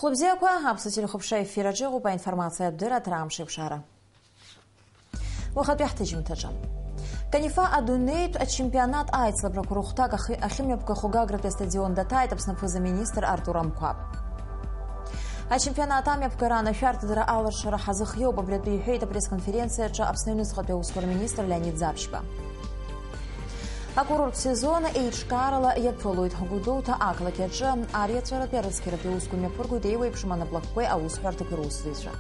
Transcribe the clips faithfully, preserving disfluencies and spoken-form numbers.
Хәлыбзиақәа, аԥсуа телехәаԥшра ефир аҿы иҟоуп аинформациатә дырраҭара Амш еиқәшара. Уахатәи ҳҭыжьымҭаҿы. Канифа адунеитә ачемпионат аицлабрақәа рыхәҭак ахы-, ахьымҩаԥгахо Гагратәи астадион даҭааит Аԥсны аԥыза-министр Артур Амқәаб. Ачемпионат амҩаԥгара анашәарҭадара алыршара ҳазыхиоуп, абри атәы иҳәеит апресс-конференциаҿы Аԥсны аҩныҵҟатәи аусқәа рминистр Леонид Заԥшьба. Акурорттә сезон еиҿкаарала иаԥылоит. Гәдоуҭа ақалақь аҿы ариаҵәаратәи арыцқьаратәи аусқәа мҩаԥыргоит еиуеиԥшым анаплакқәеи аусҳәарҭақәеи русзуҩцәа.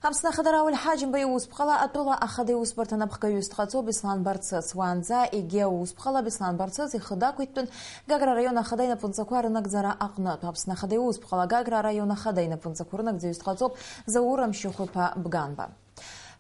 Аԥсны Ахада Рауль Ҳаџьымба иусԥҟала атәыла ахада иусбарҭа напхгаҩыс дҟаҵоуп Беслан Барцыц. Уаанӡа егьи аусԥҟала Беслан Барцыц ихы дақәиҭтәын Гагра араион ахада инапынҵақәа рынагӡара аҟнытә. Аԥсны Ахада иусԥҟала Гагра араион ахада инапынҵақәа рынагӡаҩыс дҟаҵоуп Заур Амшьыхәиԥа Бганба.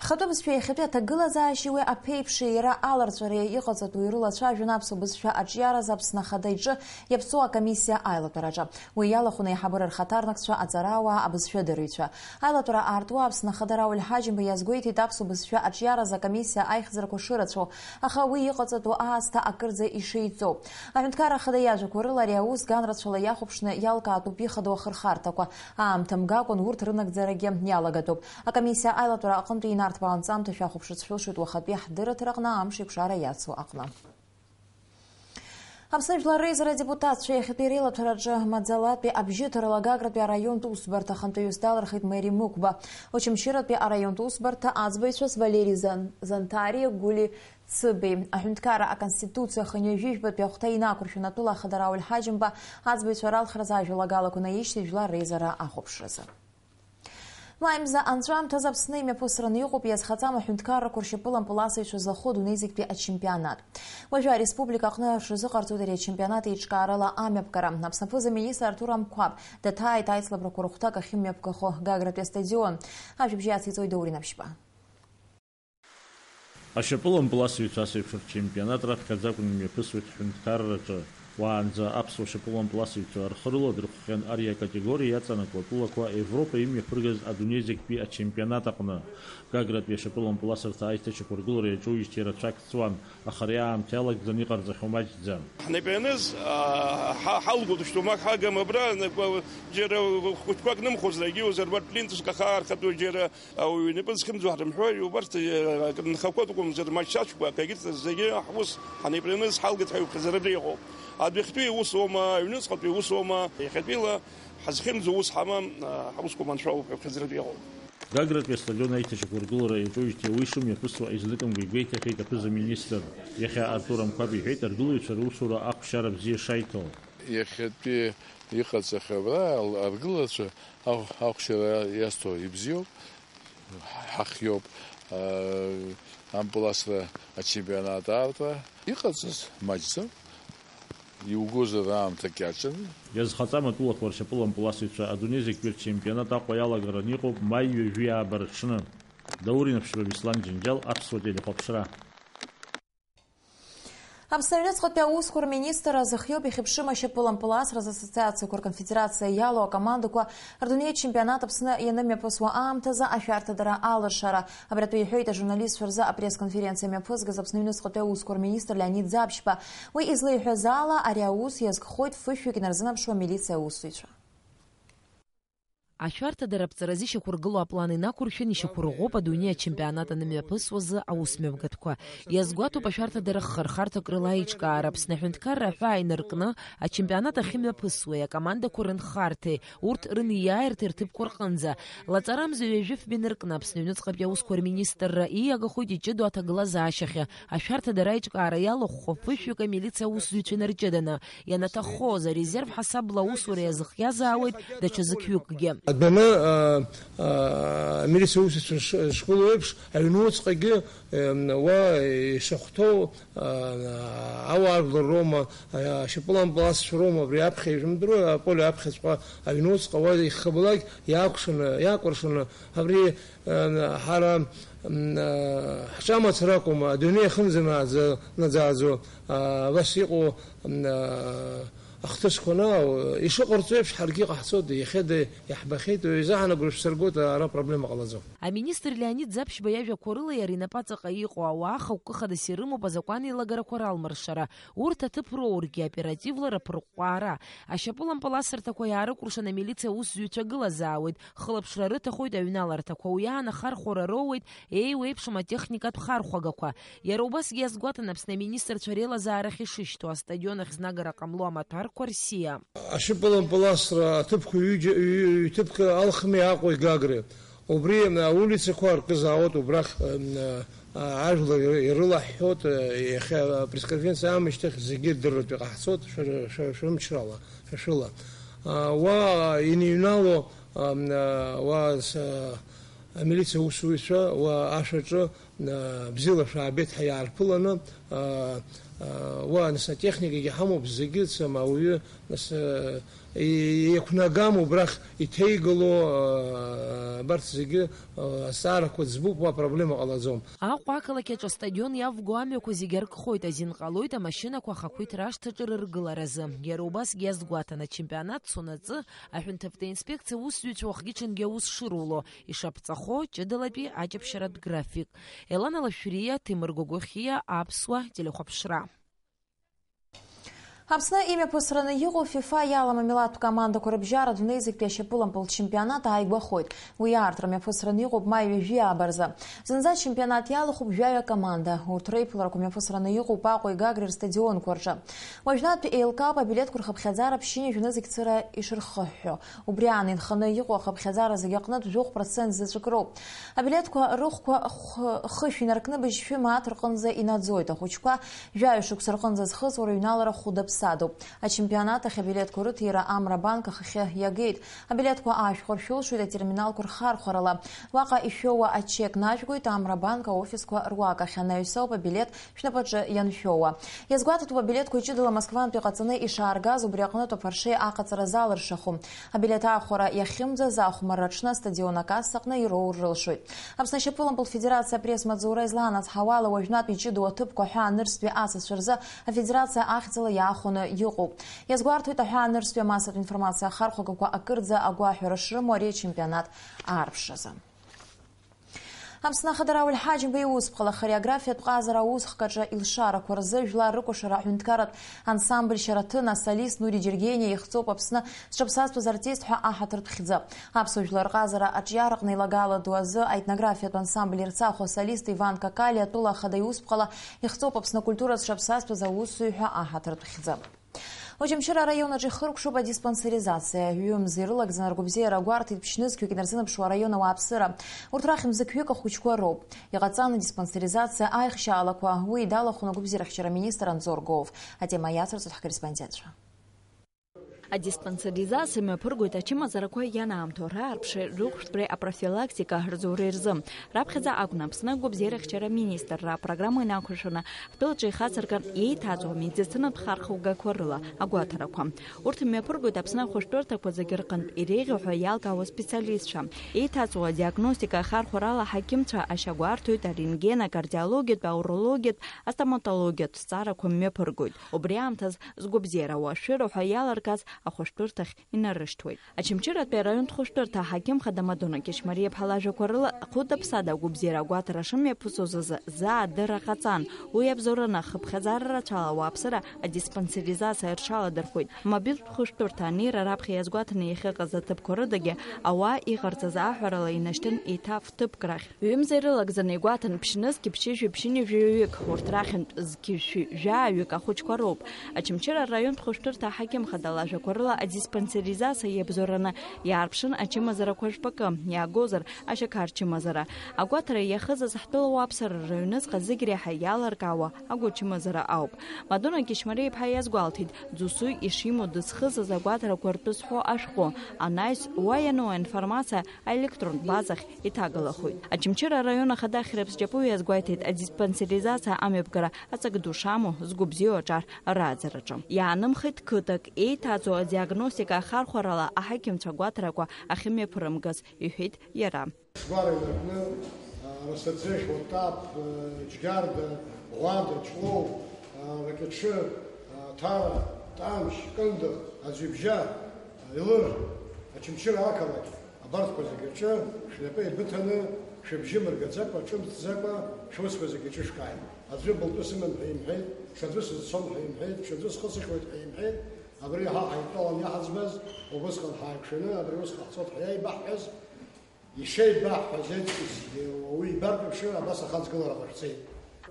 Хатәы бызшәа иахьатәи аҭагылазаашьеи уи аԥеиԥши иара аларҵәара иҟаҵатәу ирылацәажәон аԥсуа бызшәа аҿиаразы Аԥсны Ахада иҿы иаԥҵоу акомиссиа аилатәараҿы. Уи иалахәын аиҳабыра рхаҭарнакцәа, аҵарауаа, абызшәадырҩцәа. Аилатәара аартуа Аԥсны Ахада Рауль Ҳаџьымба иазгәеиҭеит аԥсуа бызшәа аҿиаразы акомиссиа аихьӡарақәа шырацәоу, аха уи иҟаҵатәу аасҭа акырӡа ишеиҵоу. Аҳәынҭқарра Ахада иажәақәа рыла ари аус ганрацәала иахәаԥшны иалкаатәуп ихадоу ахырхарҭақәа. Аамҭа мгакәан урҭ рынагӡарагьы иалагатәуп. Акомиссиа аилатәара аҟынтәи инарҭбаау анҵамҭа шәахәаԥшырц шәылшоит уахатәи ҳдырраҭараҟны амш еиқәшара иацу аҟны. Аԥсны Жәлар Реизара адепутатцәа иахьатәи реилаҭәараҿы маӡалатәи абжьыҭарала Гагратәи араионтә усбарҭа ахантәаҩыс далырхит Мери Мықәба. Очамчыратәи араионтә усбарҭа аӡбаҩцәаз Валери Зан-, Занҭариа, Гәли Цыбеи, аҳәынҭқарра Аконституциа хынҩажәи жәбатәи ахәҭа инақәыршәаны атәыла ахада Рауль Ҳаџьымба аӡбаҩцәа ралхразы ажәалагалақәа наишьҭит Жәлар Реизара ахәаԥшразы. Маи мза анҵәамҭазы Аԥсны имҩаԥысраны иҟоуп иазхаҵам аҳәынҭқаррақәа ршьапылампыласыҩцәа злахәу адунеи зегьтәи ачемпионат. Уажәы ареспублика аҟны рҽазыҟарҵоит ари ачемпионат еиҿкаарала амҩаԥгара. Аԥсны аԥыза-министр Артур Амқәаб даҭааит аицлабрақәа рыхәҭак ахьымҩаԥгахо Гагратәи астадион. Ажәабжь иациҵоит Даур Инаԥшьба. Ашьапылампыласыҩцәа асеиԥш рчемпионат раԥхьаӡа акәны имҩаԥысуеит ҳҳәынҭқарраҿы. Уаанӡа аԥсуа шьапылампыласыҩцәа рхы рыладырхәхьан ари акатегориа иаҵанакуа атәылақәа Европа имҩаԥыргаз адунеи зегьтәи ачемпионат аҟны. Гагратәи ашьапылампыласырҭа аиҭашьақәыргылара иаҿуижьҭеи рацәак ҵуан, аха ари аамҭа иалагӡаны иҟарҵахьоу маҷӡам. Ҳнапы ианыз, аа, ҳа-, ҳалгоит, шьҭа уамак ҳагым абра, џьара хәыҷқәак нымхозар, егьиуазар, убарҭ ленточка хаархатәу џьара Ауаҩы инапы зхьымӡо ҳрымҳәои, убарҭ, э, акрынхақәа акәымзар, маччаҿқәак, егьырҭ зегьы ҳус ҳанеиԥрыныз ҳалгеит ҳәа иуԥхьаӡаратәы иҟоуп. Адәахьтәи аус аума, аҩныҵҟатәи аус аума, иахьатәиала ҳазхьымӡо ус ҳамам, э, ҳусқәа маншәалоуп ҳәа иуԥхьаӡаратәы иҟоуп. Гагратәи астадион аиҭашьақәыргылара иаҿуижьҭеи уи шымҩаԥысуа изныкымкәа игәеиҭахьеит аԥыза-министр. Иахьа Артур Амқәаб иҳәеит, аргылаҩцәа русура ахәшьара бзиа шаиҭо. Иахьатәи иҟаҵахьоу абра аргылацәа ахә-, ахәшьара иазҭо ибзиоуп, ҳахиоуп, аа, ампыласра ачемпионат аартра. Иҟаҵаз маҷӡам, иугозар аамҭа кьаҿын. Иазхаҵам атәылақәа ршьапылампыласыҩцәа адунеи зегьтәи рчемпионат Аҟәа иалагараны иҟоуп маи ҩажәи ааба рыҽны. Даур Инаԥшьба, Беслан Џьынџьал, аԥсуа телехәаԥшра. Аԥсны аҩныҵҟатәи аусқәа рминистр азыхиоуп ихьыԥшым ашьапылампыласра ассоциациақәа рконфедерациа иалоу акомандақәа рдунеи ачемпионат Аԥсны ианымҩаԥысуа аамҭазы ашәарҭадара алыршара. Абри атәы иҳәеит ажурналистцәа рзы апресс-конференциа мҩаԥызгаз Аԥсны аҩныҵҟатәи аусқәа рминистр Леонид Заԥшьба. Уи излеиҳәаз ала, ари аус иазкхоит фышәҩык инарзынаԥшуа амилициа аусзуҩцәа. Ашәарҭадара аԥҵаразы ишьақәыргылоу аплан инақәыршәаны ишьақәырӷәӷәоуп адунеи ачемпионат анымҩаԥысуазы аусмҩаԥгатәқәа. Иазгәаҭоуп ашәарҭадара хырхарҭак рыла аиҿкаара, Аԥсны аҳәынҭқарра аҳәаа инаркны ачемпионат ахьымҩаԥысуеи акомандақәа рынхарҭеи, урҭ рыниааирҭеи рҭыԥқәа рҟынӡа. Лаҵарамза ҩажәи фба инаркны Аԥсны аҩныҵҟатәи аусқәа рминистрра ииагахоит иҷыдоу аҭагылазаашьахьы. Ашәарҭадара аиҿкаара иалахәхо фышәҩык амилициа аусзуҩцәа инарҷыданы, ианаҭаххоз, арезерв ҳасабла аусура иазыхиазаауеит даҽа зықьҩыкгьы. Адәаны, а, а, амилициа усзуҩцәа ш-, шгылоу еиԥш, аҩнуҵҟагьы, ем, уа ишахәҭоу, а, ауаажәлар роума, а, ашьапылампыласцәа роума, абри аԥхьа ижәымдыруа, аполе аԥхьаҵәҟьа аҩнуҵҟа уа ихабалак иаакәшаны, иаакәыршаны, абри Ҳара ҳҿамацара акәым, адунеи ахьынӡанаӡа-, наӡааӡо, абас иҟоу Ахҭысқәа анаау, ишыҟарҵо еиԥш, ҳаргьы иҟаҳҵоит, иахьада иаҳбахьеит, уи изаҳан агәра шәсыргоит, ара проблема ҟалаӡом. Аминистр Леонид Ӡаԥшьба иажәақәа рыла иара инапаҵаҟа иҟоу ауаа хықәкы хадас ирымоуп азакәан еилагарақәа ралмыршара, урҭ аҭыԥ роургьы оперативла рыԥырҟәҟәаара. Ашьапылампыл асырҭақәа иаарыкәыршан амилициа аусзуҩцәа гылазаауеит, хылаԥшра рыҭахоит аҩналарҭақәа, уи аан ахархәара роуеит еиуеиԥшым атехникатә хархәагақәа. Иара убасгьы иазгәаҭан Аԥсны аминистрцәа реилазаарахь ишышьҭоу, астадион ахь знагара ҟамло амаҭәарқәа рсиа. Ашьапылампыл асра аҭыԥқәа ҩыџьа, ҩ-, ҩ-, ҭыԥк Алхми, Аҟәеи, Гагреи. Убри аулицақәа аркызаауеит, убрахь, м, а, ажәлар ирылаҳҳәоит, а, иахьа апресс-конференциа аамышьҭахь зегьы дырратәы иҟаҳҵоит, шәа-, шәа-, шәымчрала, шәа-, шәыла. А, уа иныҩнало, а, м, а, уа с-, а, амилициа усзуҩцәа, уа ашәаҿы, а, бзиала шәаабеит ҳәа иаарԥыланы, а, а, уа, нас, атехникагьы ҳамоуп, зегьы цым, ауаҩы, нас, а, и-, иақәнагам убрахь иҭеигало, а, абарҭ зегьы, а, азҵаарақәа ӡбуп, уа проблема ҟалаӡом. Аҟәа ақалақь аҿы астадион иавго амҩақәа зегьы аркхоит, азин ҟалоит амашьынақәа ахақәиҭра ашҭаҿы рыргыларазы. Иара убасгьы иазгәаҭан, ачемпионат цонаҵы аҳәынҭавтоинспекциа аусзуҩцәа уахгьы-ҽынгьы аус шыруло, ишаԥҵахо ҷыдалатәи аҷаԥшьаратә график. Елана Лашәриа, Ҭемыр Гогохиа, Аԥсуа телехәаԥшра. Аԥсны имҩаԥысраны иҟоу фифа иалам амилаҭтә командақәа рыбжьара адунеи зегьтәи ашьапылампылтә чемпионат ааигәахоит. Уи аарҭра мҩаԥысраны иҟоуп маи ҩажәи ааба рзы. Зынӡа ачемпионат иалахәуп жәаҩа команда. Урҭ реиԥыларақәа мҩаԥысраны иҟоуп Аҟәеи Гагреи рстадионқәа рҿы. Уажәнатә еилкаауп абилеҭқәа рхыԥхьаӡара ԥшьынҩажәи нызқь цыра ишырхыҳәҳәо. Убри аан инханы иҟоу ахыԥхьаӡара зегьы аҟнытә жәохә процент заҵәык роуп. Абилеҭқәа рыхәқәа хә-, хышә инаркны быжьшәы мааҭ рҟынӡа инаӡоит. Ахәыҷқәа жәаҩа шықәса рҟынӡа зхыҵуа рыҩналара хәыда-ԥсадоуп. Ачемпионат ахь абилеҭқәа рыҭира Амра банк ахахьы иагеит. Абилеҭқәа аашәхәар шәылшоит атерминалқәа рхархәарала. Уаҟа ишәоуа ачек нажәгоит Амра банк аофисқәа руак ахь. Анаҩс ауп абилеҭ шәнапаҿы ианшәоуа. Иазгәаҭатәуп абилеҭқәа ҷыдала Москвантәи ҟаҵаны ишааргаз, убри аҟнытә аԥаршеи аҟаҵара залыршаху. Абилеҭ аахәара иахьымӡаз ахәмарра аҽны астадион акасса аҟны ироур рылшоит. Аԥсны ашьапылампылтә федерациа апресс-маҵзура излаанацҳауала, уажәнатә иҷыдоу аҭыԥқәа ҳәа анырцәтәи асасцәа рзы афедерациа ахьӡала иаахәаны иҟоуп. Иазгәарҭоит аҳәаанырцәтәи амассатә информациа ахархәагақәа акырӡа агәаҳәара шрымоу ари ачемпионат аарԥшразы. Аԥсны Ахадара Уалиҳаџьымба иусԥҟала хореографиатә ҟазара аусхк аҿы илшарақәа рзы жәлар рыкәашара аҳәынҭқарратә ансамбль Шьараҭын асолист Нури Џьергениа ихҵоуп Аԥсны зҽаԥсазтәыз артист ҳәа аҳаҭыртә хьӡы. Аԥсуа жәлар рҟазара аҿиараҟны илагала ду азы аетнографиатә ансамбль Ерцахә асолист Иван Какалиа атәыла ахада иусԥҟала ихҵоуп Аԥсны акультура зҽаԥсазтәыз аусзуҩ ҳәа аҳаҭыртә хьӡы. Очамчыра араион аҿы ихыркәшоуп адиспансеризациа. Ҩымз ирылагӡаны ргәабзиара агәарҭеит ԥшьнызқьҩык инарзынаԥшуа араион ауааԥсыра. Урҭ рахьынтә зықьҩык ахәыҷқәа роуп. Иҟаҵаны адиспансеризациа аихшьаалақәа уи далахәын агәабзиарахьчара аминистр Анзор Гоов. Атема иацырҵоит ҳкорреспондентцәа. Адиспансеризациа мҩаԥыргоит ачымазарақәа ианаамҭоу, раарԥшреи рыхәшәтәреи апрофилактика рзуреи рзы. Раԥхьаӡа акәын Аԥсны агәабзиарахьчара аминистрра апрограмма инақәыршәаны ҳтәылаҿы ихацыркын еиҭаҵуа медицинатә хархәагақәа рыла агәаҭарақәа. Урҭ мҩаԥыргоит Аԥсны ахәышәтәырҭақәа зегьы рҟынтә иреиӷьу ҳәа иалкаауа специалистцәа. Еиҭаҵуа адиагностика ахархәарала аҳақьымцәа ашьа гәарҭоит арентген, акардиологиатә, аурологиатә, астоматологиатә зҵаарақәа мҩаԥыргоит. Убри аамҭаз згәабзиара ауашәшәыра ҳәа иаларгаз ахәышәтәырҭахь инарышьҭуеит. Очамчыратәи араионтә хәышәтәырҭа аҳақьым хада Мадона Кьычмариа-иԥҳа лажәақәа рыла, хәыда-ԥсада агәабзиара агәаҭара шымҩаԥысуаз азы заа адырра ҟаҵан. Уи абзоураны ахыԥхьаӡара рацәала ауааԥсыра адиспансеризациа рҽаладырхәит. Амобилтә хәышәтәырҭа анеира раԥхьа иазгәаҭаны иахьыҟаз аҭыԥқәа рыдагьы ауаа иҟарҵаз аҳәарала инашьҭын еиҭа фҭыԥк рахь. Ҩымз ирылагӡаны игәаҭан ԥшьнызқь ԥшьыжәи ԥшьынҩажәи ҩык, урҭ рахьынтә зқьи жәшәи жәааҩык ахәыҷқәа роуп. Очамчыра араионтә хәышәтәырҭа аҳақьым хада лажәақәа рыла адиспансеризациа иабзоураны иаарԥшын ачымазарақәа жәпакы, иаагозар, ашьақар чымазара. Агәаҭара иахызаз ҳтәыла уааԥсыра рыҩныҵҟа зегь реиҳа иалыркаауа агәачымазара ауп. Мадона Кьычмариа-иԥҳа иазгәалҭеит, Ӡусуи ишимоу дызхызаз агәаҭарақәа ртәы зҳәо ашәҟәы анаҩс, уа иану аинформациа аелектронтә базахь иҭагалахоит. Очамчыра араион ахада Хьрыԥс Ҷапуи иазгәеиҭеит, адиспансеризациа амҩаԥгара аҵак ду шамоу згәы бзиоу аҿар рааӡараҿы. Иаанымхеит қыҭак еиҭаҵуа адиагностика ахархәарала аҳақьымцәа агәаҭарақәа ахьымҩаԥырымгаз, иҳәеит иара. Ԥшьба инаркны, а, Расаӡыхь, Отап, а, Џьгьарда, Ӷәада, Ҷлоу, а, Ракьаҿы, а, Ҭара, Амш, Кындыӷ, Аӡҩыбжьа, Елыр, Очамчыра ақалақь, абарҭқәа зегьы рҿы шәнапы еибыҭаны, шәыбжьы мыргаӡакәа, ҿымҭӡакәа, шәусқәа зегьы ҿышәкааит. Аӡәы былтәы сыман ҳәа имҳәеит, ҽаӡәы сызцом ҳәа имҳәеит, ҽаӡәы схы сыхьуеит ҳәа имҳәеит, абри ҳа ҳаидтәалан иаҳаӡбаз, убысҟан ҳааиқәшәаны, абри усҟан ҳцоит ҳәа иааибаҳҳәаз, ишеибаҳҳәаз еиԥш, уи ибартә еиԥш, абас ахаҵгылара ҟашәҵеит.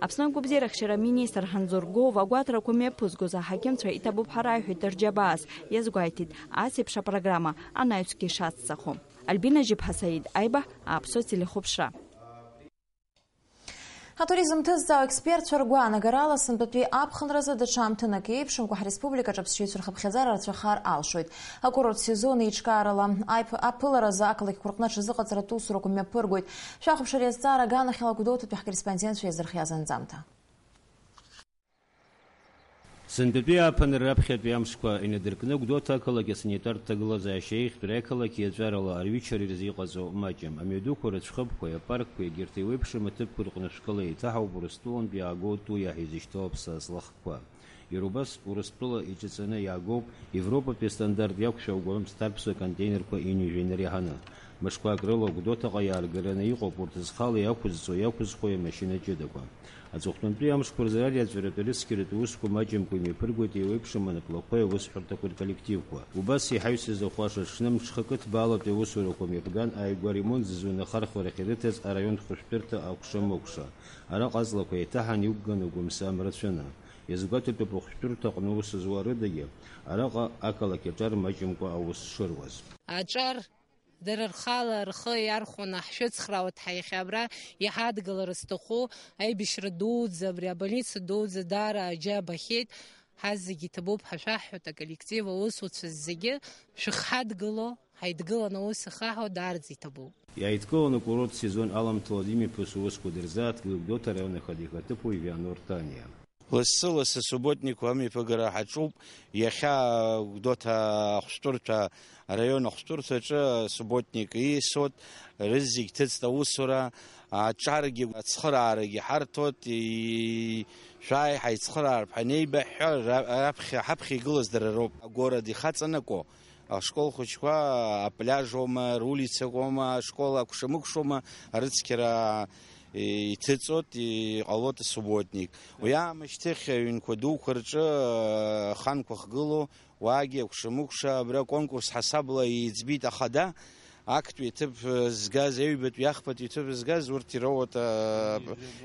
Аԥсны агәабзиарахьчара аминистр Ҳанзор Гәыув агәаҭарақәа мҩаԥызгоз аҳақьымцәа иҭабуп ҳәа раҳәеит Дырџьабаас, иазгәеиҭеит, ас еиԥш апрограмма анаҩсгьы ишацҵахо. Альбина Жьыԥҳа, Саид Аиба, Аԥсуа телехәаԥшра. Атуризм ҭызҵаау експертцәа ргәаанагарала, сынтәатәи аԥхынразы даҽа амҭанак еиԥшымкәа ҳреспубликаҿы аԥсшьаҩцәа рхыԥхьаӡара рацәахар алшоит. Акурорт сезон еиҿкаарала аиԥ-, аԥыларазы ақалақьқәа рҟны аҽазыҟаҵаратә усурақәа мҩаԥыргоит. Шәахәаԥшыр иазҵаара аганахьала Гәдоуҭатәи ҳкорреспондентцәа иазырхиаз анҵамҭа. Сынтәатәи ааԥынра раԥхьатәи амшқәа инадыркны Гәдоуҭа ақалақь асанитартә ҭагылазаашьа еиӷьтәра ақалақь иаҵәарала арҩычара ирзыҟаҵо маҷым. Амҩадуқәа, рыҽхыԥқәеи апаркқәеи егьырҭ еиуеиԥшым аҭыԥқәа рҟны шәкыла еиҭаҳауп Урыстәылантәи иаагоу туиа ҳәа изышьҭоу аԥсы азлахқәа. Иара убас Урыстәыла иҿаҵаны иаагоуп Европатәи астандарт иақәшәо агәамҵ ҭарԥсуа контейнерқәа ҩынҩажәа инареиҳаны. Мышқәак рыла Гәдоуҭаҟа иааргараны иҟоуп урҭ зхала иақәызҵо, иақәызхуа амашьына ҷыдақәа. Аҵыхәтәантәи амшқәа рзы ари аҵаратәи арыцқьаратәи усқәа маҷымкәа имҩаԥыргоит еиуеиԥшым анаплақәеи аусҳәарҭақәеи рколлективқәа. Убас иҳаҩсыз ахәаша аҽны мҽхакы ҭбаалатәи аусурақәа мҩаԥган, ааигәа аремонт ззу анахархәарахь ирыҭаз араион хәышәтәырҭа акәша-мыкәша. Араҟа аҵлақәа еиҭаҳан иқәган агәамсам рацәаны. Иазгәаҭатәуп ахәшәтәырҭаҟны аус зуа рыдагьы араҟа ақалақь аҿар маҷымкәа аус шыруаз. Аҿар Дара рхала рхы иархәаны, ҳшәыцхраауеит ҳәа иахьа абра иҳадгылара зҭаху аибашьра дуӡӡа, абри абольница дуӡӡа даара аџьабахьеит. Ҳазегьы иҭабуп ҳәа шәаҳҳәоит, аколлектив, аусуцәа зегьы шәыхҳадгыло, ҳаидгыланы аус ахаҳо даараӡа иҭабуп. Иааидкыланы акурорт сезон аламҭалаз имҩаԥысуа усқәа дырзааҭгылеит Гәдоуҭа араион ахада ихаҭыԥуаҩ Вианор Таниа. Лассы-лассы асубботникқәа амҩаԥыгара ҳаҿуп. Иахьа Гәдоуҭа ахәшәтәырҭа, араион ахәшәтәырҭаҿы асубботник ииасуеит, рызегь ҭыҵт аусура, аҿаргьы ацхыраарагьы ҳарҭоит, и-, шәааи ҳаицхыраарп ҳанеибаҳҳәа, ра-, раԥхьа, ҳаԥхьа игылаз дара роуп. Агород ихаҵанаго. Ашкол хәыҷқәа апляж аума, рулицақәа аума, ашкол акәша-мыкәшоума, арыцқьара иҭыҵуеит, иҟалоит асубботник. Уи аамышьҭахь аҩнқәа дуқәа рҿы аханқәа хгылоу, уаагьы акәша-мыкәша, абра аконкурс ҳасабла иӡбеит ахада, актәи аҭыԥ згаз, аҩбатәи, ахԥатәи аҭыԥ згаз, урҭ ироуеит, а,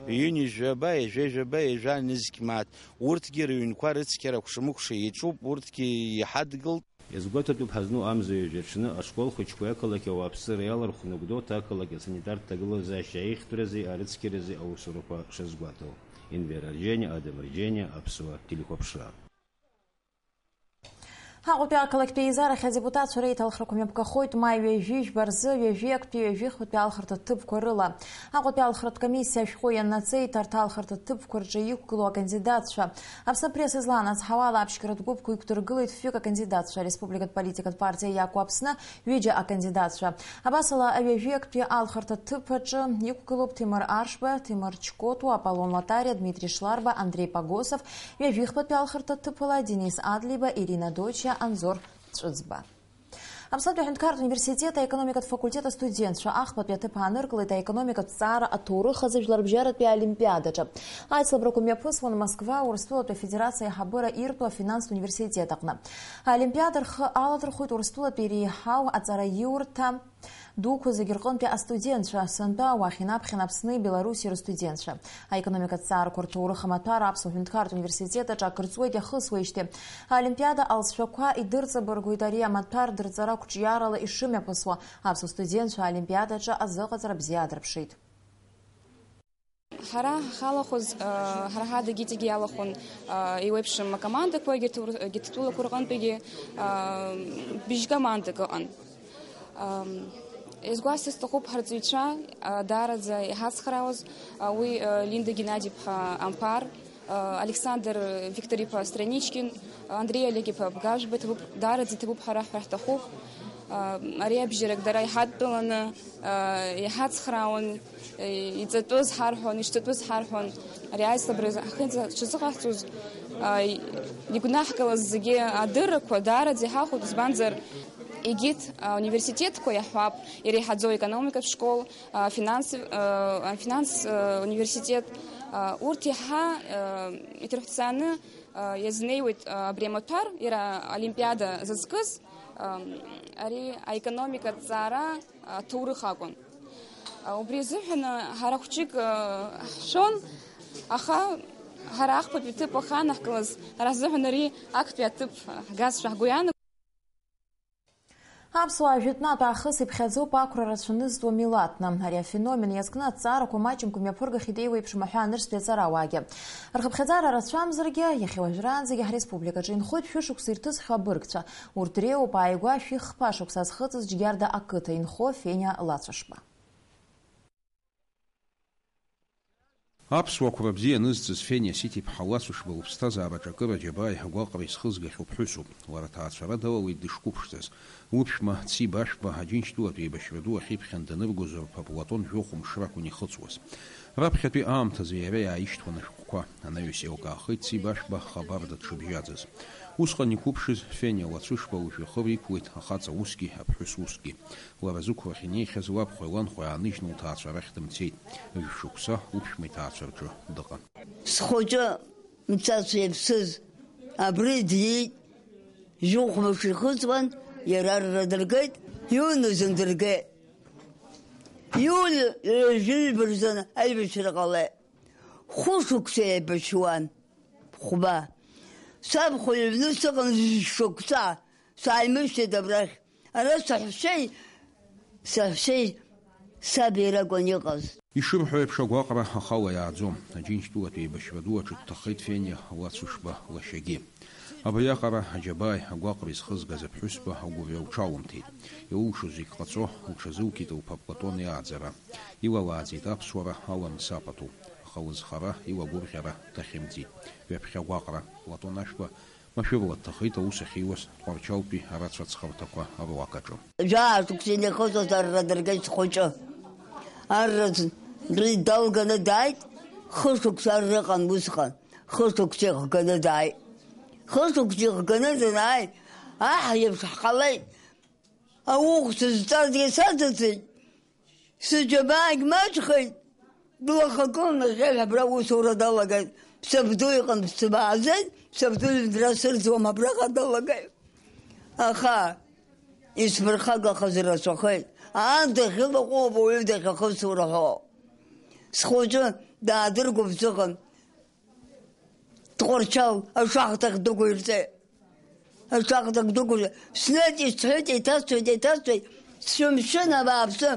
ҩынҩажәаба, ҩажәа-, ҩажәаба, ҩажәа нызқь мааҭ. Урҭгьы рыҩнқәа рыцқьара акәша-мыкәша иаҿуп, урҭгьы иҳадгылт. Иазгәаҭатәуп ҳазну амза ҩажәа аҽны ашкол хәыҷқәеи ақалақь ауааԥсыреи иалархәны Гәдоуҭа ақалақь асанитартә ҭагылазаашьа аиӷьтәрази арыцқьарази аусурақәа шазгәаҭоу. Енвер Арџьениа, Адам Арџьениа, Аԥсуа телехәаԥшра. Аҟәатәи ақалақьтә еизарахь адепутатцәа реиҭалхрақәа мҩаԥгахоит маи ҩажәи жәба рзы ҩажәи актәи ҩажәи хԥатәи алхырҭа ҭыԥқәа рыла. Аҟәатәи алхратә комиссиа ашәҟәы ианнаҵеит арҭ алхырҭа ҭыԥқәа рҿы иқәгылоу акандидатцәа. Аԥсны апресса излаанацҳауала, аԥшьгаратә гәыԥқәа иқәдыргылеит фҩык акандидатцәа, ареспубликатә политикатә партиа Иаку Аԥсны ҩыџьа акандидатцәа. Абасала, аҩажәи актәи алхырҭа ҭыԥ аҿы иқәгылоуп Ҭемыр Аршба, Ҭемыр Чкотуа, Аполлон Латариа, Дмитри Шларба, Андреи Погосов, ҩажәи хԥатәи алхырҭа ҭыԥала Денис Адлиба, Ирина Дочиа, Анзор Ҵәыӡба. Аԥснытәи аҳәынҭқарратә университет аекономикатә факультет астудентцәа ахԥатәи аҭыԥ ааныркылеит аекономикатә ҵаара аҭоурых азы жәларбжьаратәи аолимпиадаҿы. Аицлабрақәа мҩаԥысуан Москва, Урыстәылатәи Афедерациа аиҳабыра иртәу афинанстә университет аҟны. Аолимпиада рхы аладырхәит Урыстәылатәи иреиҳау аҵараиурҭа дуқәа зегьы рҟынтәи астудентцәа, сынтәа уахь инаԥхьан Аԥсни Белоруссиеи рыстудентцәа. Аекономикатә ҵаарақәа рҭоурых амаҭәар Аԥсуа ҳәынҭқарратә университет аҿы акырҵуеит иахысуеижьҭеи. Аолимпиада алҵшәақәа идырҵабыргуеит ари амаҭәар дырҵара қәҿиарала ишымҩаԥысуа. Аԥсуа студентцәа аолимпиадаҿы азыҟаҵара бзиа аадырԥшит. Ҳара ҳахьалахәыз, ҳара ҳадагьы иҵегьы иалахәын еиуеиԥшым акомандақәа, егьырҭ ур-, егьырҭ тәылақәа рҟынтәигьы быжь командак ыҟан. Ам, изгәасҭар сҭахуп ҳарҵаҩцәа, а, даараӡа иҳацхраауаз, а, уи, а, Линда Геннади-иԥҳа Амԥар, а, Александр Виктор-иԥа Страничкин, Андреи Олег-иԥа Бгажәба иҭабуп, даараӡа иҭабуп ҳәа раҳҳәар ҳҭахуп. А, ари абжьарак дара иҳадтәаланы, а, иҳацхраауан, и-, иҵатәыз ҳарҳәон, ишҵатәыз ҳарҳәон. Ари аицлабра ҳхы-, ҳшазыҟаҳҵоз, Игәнаҳгалаз зегьы адыррақәа даараӡа иҳахәоит, избанзар, егьит университетқәа иаҳҳәап, иреиҳаӡоу аекономикатә школ, афинанс, афинанс университет, урҭ иаҳа иҭырҳәцааны иазнеиуеит абри амаҭәар, иара олимпиада зызкыз, ари аекономикатә ҵаара аҭоурых акәын. Убри азыҳәан ҳара хәҷык ҳшәон, аха ҳара ахԥатәи ҭыԥ аханаҳкылаз, ҳара ҳзыҳәан ари актәи аҭыԥ ҳгазшәа ҳгәы иаанагон. Аԥсуаа жәытәнатә аахыс иԥхьаӡоуп ақәра рацәаны зтәу милаҭны. Ари афеномен иазкны аҭҵаарақәа маҷымкәа мҩаԥыргахьеит еиуеиԥшым аҳәаа анырзтәи аҵарауаагьы. Рхыԥхьаӡара рацәамзаргьы, иахьа уажәраанӡагьы ҳреспубликаҿы инхоит шәышықәса ирҭысхьоу абыргцәа. Урҭ дреиуоуп ааигәа шәи хԥа шықәса зхыҵыз Џьгьарда ақыҭа инхо Фениа Лацәышба. Аԥсуа қәра бзиа анызҵаз Фениа Сиҭ-иԥҳа Лацәышба лыԥсҭазаараҿы акыр аџьабааи агәаҟреи зхызгахьоу ԥҳәысуп. Лара аҭаацәара далалеит дышқәыԥшӡаз. Лыԥшәма Циба Ашәба Аџьынџьтәылатәи еибашьра ду ахьиԥхьан даныргозароуп Платон жәохә мшракәын ихыҵуаз. Раԥхьатәи аамҭазы иара иааишьҭуан ашәҟәқәа. Анаҩс еилкаахеит Циба Ашәба хабарда дшыбжьаӡыз. Усҟан иқәыԥшыз Фениа Лацәышба лжәҩахыр иқәлеит ахаҵа усгьы, аԥҳәыс усгьы. Лара зықәрахь инеихьаз лабхәеи ланхәеи ааныжьны лҭаацәа рахь дымцеит. Жәшықәса лыԥшәма иҭаацәа рҿы дыҟан. Схәыҷы мцацәа иаԥсыз абри диит. Жәохә мыш ихыҵуан, иара арра дыргеит, иуны зындыргеит. Иуны ҩажәи жәба рзын аибашьра ҟалеит. Хәышықәса еибашьуан. Хәба. Сабхәа иҩны сыҟан шықәса, сааимышьҭит абрахь. Ара саҳәшьеи, саҳәшьеи саби ракәын иҟаз. Ишырҳәо еиԥш, агәаҟра ахала иааӡом. Аџьынџьтәылатәи еибашьра ду аҿы дҭахеит Фениа Лацәышба лашьагьы. Абриаҟара аџьабааи агәаҟреи зхызгаз аԥҳәызба агәырҩа лҽалымҭеит. Илылшоз зегь ҟаҵо, лҽазылкит лԥа Платон иааӡара. Илалааӡеит аԥсуара аламыс апату, аха лызхара, илагәырӷьара дахьымӡеит. Ҩаԥхьа агәаҟра, Платон Ашәба машәырла дҭахеит аус ахьиуаз Тҟәарчалтәи арацәа ацхырҭақәа руак аҿы. Жәаа шықәса инеихыҵуаз арра дыргеит схәыҷы. Арра д-, далганы дааит, хышықәса арра ыҟан усҟан, хышықәса ихганы дааит. Хышықәса ихганы данааи, аҳ иеиԥш ҳҟалеит. Ауӷә сызҵазгьы саҵыҵит. Сыџьабаагь маҷхеит, длахагылан, иахьа абра аусура далагеит. Сабду иҟан, сыбааӡеит, сабду иҩнра сырӡуам, абраҟа далагеит. Аха исмырхагахаз рацәахеит. Аан дахьылаҟоуп ауаҩы дахьахысу рҳәо. Схәыҷы даадыргәыбзыӷын. Тҟәарчал ашахҭахь дықәирҵеит. Ашахҭахь дықәирҵеит. Снеит, исҳәеит, еиҭасҳәеит, еиҭасҳәеит. Сшәымшәын, абааԥсы,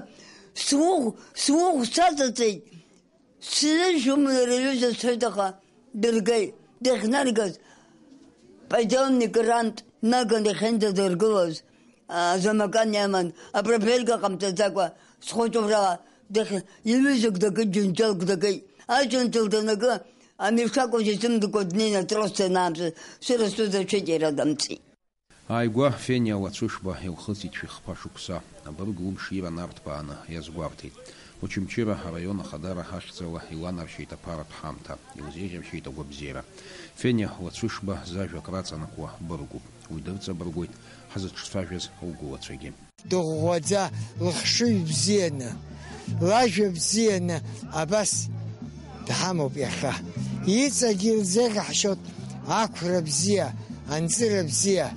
суӷә, суӷә саҵаҵеит. Сҩыжәымлар иҩыза сҳәеит, аха дыргеит. Дахьнаргаз, подъемник рантә наган иахьынӡадыргылаз, а, замакан иаман, апробелга ҟамҵаӡакәа, схәыҷыбра дахь-, иҩызак дакит, џьынџьалк дакит. Аџьынџьал данакы, амешак уажә изымдакәа днеины атрос данаамҵәаз, сара сзы дацәеит, иара дамҵит. Ааигәа Фениа Лацәышба илхыҵит шәи хԥа шықәса. Абырг лымш ира нарҭбааны иазгәарҭеит. Очамчыра араион ахадара ахьӡала иланаршьеит аԥаратә ҳамҭа, илзеиӷьаршьеит агәабзиара. Фениа Лацәышба зажәа акраҵанакуа быргуп. Уи дырҵабыргуеит ҳзыҿцәажәаз лгәылацәагьы. Дыӷәӷәаӡа, лыхшыҩ бзианы, лажәа бзианы абас дҳамоуп иахьа. Иҵегьы илзеиӷьаҳшьоит ақәра бзиа, анҵыра бзиа.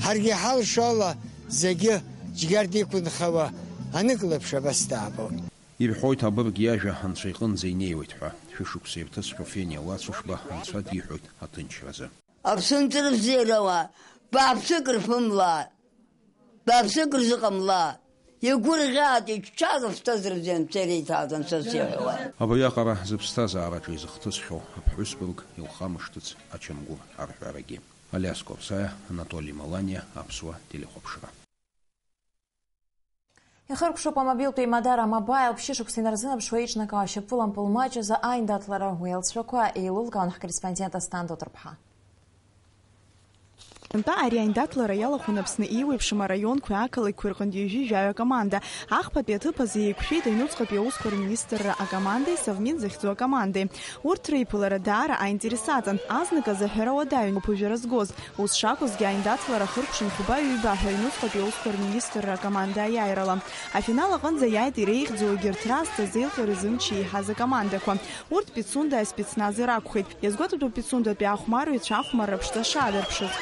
Ҳаргьы иҳалшо ала зегьы Џьгьарда иқәынхауа аныклаԥш абас даабоит. Ирҳәоит абырг иажәа Анцәа иҟынӡа инеиуеит ҳәа. Шәышықәса ирҭысхьоу Фениа Лацәышба Анцәа диҳәоит аҭынчразы. Аԥсынҵры бзиарауаа, бааԥсык рфымлаа, бааԥсык рзыҟамлаа, игәырӷьаат, иччар, рыԥсҭазаара бзиа анцәа иреиҭааӡан, сас иҳәауа. Абриаҟара зыԥсҭазаараҿы изыхҭысхьоу аԥҳәыс бырг илхамышҭыц ачамгәыр арҳәарагьы. Алиас Корсаиа, Анатоли Маланиа, Аԥсуа телехәаԥшра. Ихыркәшоуп амобилтә еимадара Мобаил ԥшьышықәса инарзынаԥшуа еиҿнакаауа ашьапылампыл маҷ азы аиндаҭлара. Уи алҵшәақәа еилылкаауан ҳкорреспондент Асҭанда Ҭырԥҳа. Сынтәа ари аиндаҭлара иалахәын Аԥсны еиуеиԥшым араионқәеи ақалақьқәеи рҟынтә ҩажәи жәаҩа акоманда. Ахԥатәи аҭыԥ азы еиқәшәеит аҩнуҵҟатәи аусқәа рминистрра акомандеи Совмин захьӡу акомандеи. Урҭ реиԥылара даара аинтерес аҵан. Азныказ аҳәара уадаҩын, уаԥыжәара згоз. Ус шакәызгьы, аиндаҭлара хыркәшан хәба-ҩба ҳәа аҩнуҵҟатәи аусқәа рминистрра акоманда аиааирала. Афинал аҟынӡа иааит иреиӷьӡоу егьырҭ раасҭа зеилҟьареи зымчи еиҳаз акомандақәа. Урҭ Пицунда аспецназ иракәхеит. Иазгәаҭатәуп Пицундатәи ахәмарҩцәа ахәмарра ԥшӡа шаадырԥшыз.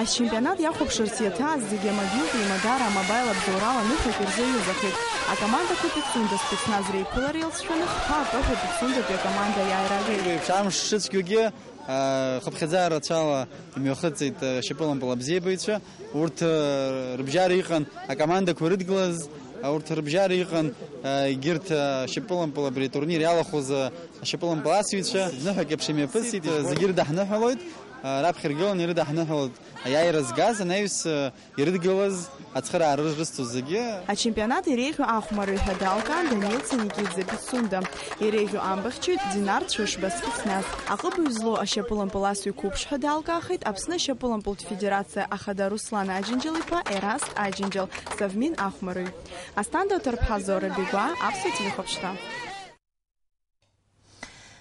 Ачемпионат иахәаԥшырц иаҭааз зегьы амобилтә еимадара амобаил абзоурала ныҳәак ирзаҩызахеит. Акомандақәа Пицунда спецназ реиԥылара иалҵшәаны хԥа акы ҳәа Пицундатәи акоманда иааира агеит. Еиԥш амш шыцәгьоугьы, аа, хыԥхьаӡа рацәала имҩахыҵит, э, шьапылампыл абзиабаҩцәа. Урҭ, э, рыбжьара иҟан акомандақәа ирыдгылаз, урҭ рыбжьара иҟан, э, егьырҭ, э, шьапылампыл абри атурнир иалахәыз, э, ашьапылампыл асыҩцәа. Ныҳәак еиԥш имҩаԥысит, э, зегьы ирыдаҳныҳәалоит, э, раԥхьа иргыланы ирыдаҳныҳәалоит аиааира згаз анаҩс, э, ирыдгылаз ацхыраара рызҭо зегьы. Ачемпионат иреиӷьу ахәмарҩы ҳәа далкаан Данил Ценикиӡе Пицунда. Иреиӷьу амбахьчаҩ Динар Цәышба спецназ. Аҟыбаҩ злоу ашьапылампыл асыҩ қәыԥш ҳәа далкаахеит Аԥсны ашьапылампылтә федерациа ахада Руслан Аџьынџьал-иԥа Ераст Аџьынџьал, Совмин ахәмарҩы. Асҭанда Ҭарԥҳа, Зора Бигәаа, Аԥсуа телехәаԥшра.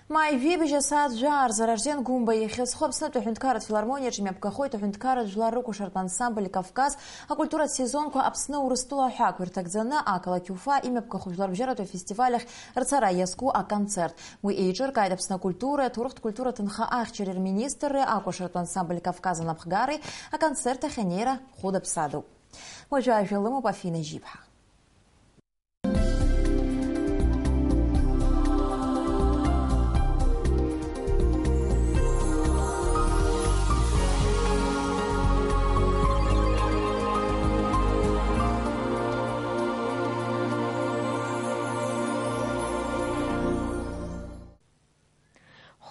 Маи жәибжь асааҭ жәаа рзы Ражден Гәымба ихьӡ зху Аԥснытәи аҳәынҭқарратә филармониаҿы имҩаԥгахоит аҳәынҭқарратә жәлар рыкәашартә ансамбль Кавказ акультуратә сезонқәа Аԥсны Урыстәыла аҳәаақәа ирҭагӡаны ақалақь Уфа имҩаԥгахо жәларбжьаратәи афестиваль ахь рцара иазку аконцерт. Уи еиҿыркааит Аԥсны акультуреи аҭоурыхтә культура ҭынха ахьчареи рминистрреи акәашартә ансамбль Кавказ анапхгареи. Аконцерт ахь анеира хәыда-ԥсадоуп. Уажәы ажәа лымоуп Афина Жьиԥҳа.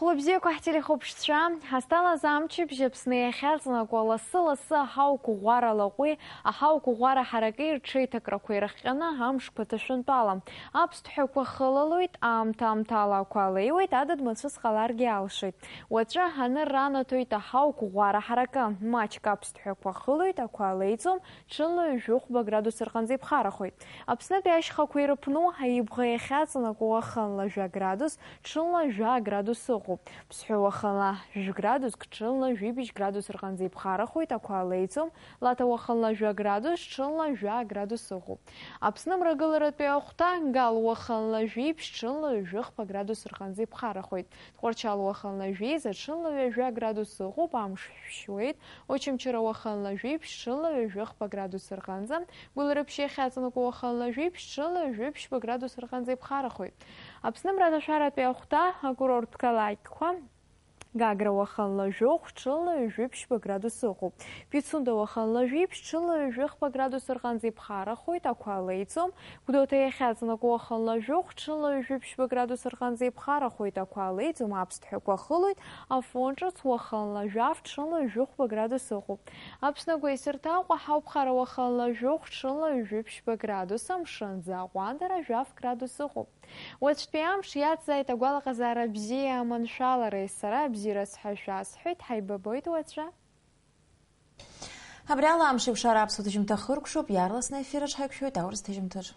Хәлыбзиақәа ҳтелехәаԥшцәа, ҳазҭалаз амчыбжь Аԥсны иахьаҵанакуа лассы-лассы аҳауа қәыӷәӷәара лаҟәи аҳауа қәыӷәӷәара ҳараки рҽеиҭакрақәа ирыхҟьаны амшқәа ҭашәынтәалам. Аԥсҭҳәақәа хылалоит, аамҭа-аамҭала ақәа леиуеит, адыд мацәыс ҟаларгьы алшоит. Уаҵәы анырра анаҭоит аҳауа қәыӷәӷәара ҳаракы. Маҷк аԥсҭҳәақәа хылоит, ақәа леиӡом, ҽынла ҩажәи хәба градус рҟынӡа иԥхарахоит. Аԥснытәи ашьхақәа ирыԥну аибӷа иахьаҵанакуа уахынла жәа градус, ҽынла жәа градус ыҟоуп. Ԥсҳәы уахынла жәградуск, ҽынла жәибжь градус рҟынӡа иԥхарахоит, ақәа леиӡом. Лаҭа уахынла жәа градус, ҽынла жәа градус ыҟоуп. Аԥсны мрагыларатәи ахәҭа Гал уахынла жәибжь, ҽынла ҩажәихԥа градус рҟынӡа иԥхарахоит. Тҟәарчал уахынла жәеиза, ҽынла ҩажәа градус ыҟоуп, амш шәшьуеит. Очамчыра уахынла жәибжь, ҽынла ҩажәихԥа градус рҟынӡа. Гәылрыԥшь иахьаҵанакуа уахынла жәибжь, ҽынла ҩажәи ԥшьба градус рҟынӡа иԥхарахоит. Аԥсны мраҭашәаратәи ахәҭа акурорттә қалақьқәа, Гагра уахынла жәохә, ҽынла ҩажәи ԥшьба градус ыҟоуп. Пицунда уахынла жәибжь, ҽынла ҩажәи хԥа градус рҟынӡа иԥхарахоит, ақәа леиӡом. Гәдоуҭа иахьаҵанакуа уахынла жәохә, ҽынла ҩажәи ԥшьба градус рҟынӡа иԥхарахоит, ақәа леиӡом, аԥсҭҳәақәа хылоит, Афон ҿыц уахынла жәаф, ҽынла ҩажәи хәба градус ыҟоуп. Аԥсны агәеисырҭа Аҟәа ҳауԥхара уахынла жәохә, ҽынла ҩажәи ԥшьба градус, амшынӡы аҟәандара жәаф градус ыҟоуп. Уаҵәтәи амш иацзааит агәалаҟазаара бзиа аманшәалареи сара абзиараз ҳәа шәасҳәеит, ҳаибабоит уаҵәы. Абри ала амш еиқәшара аԥсуа ҭыжьымҭа хыркәшоуп, иаарласны аефир аҿы ҳаиқәшәоит аурыс ҭыжьымҭаҿ.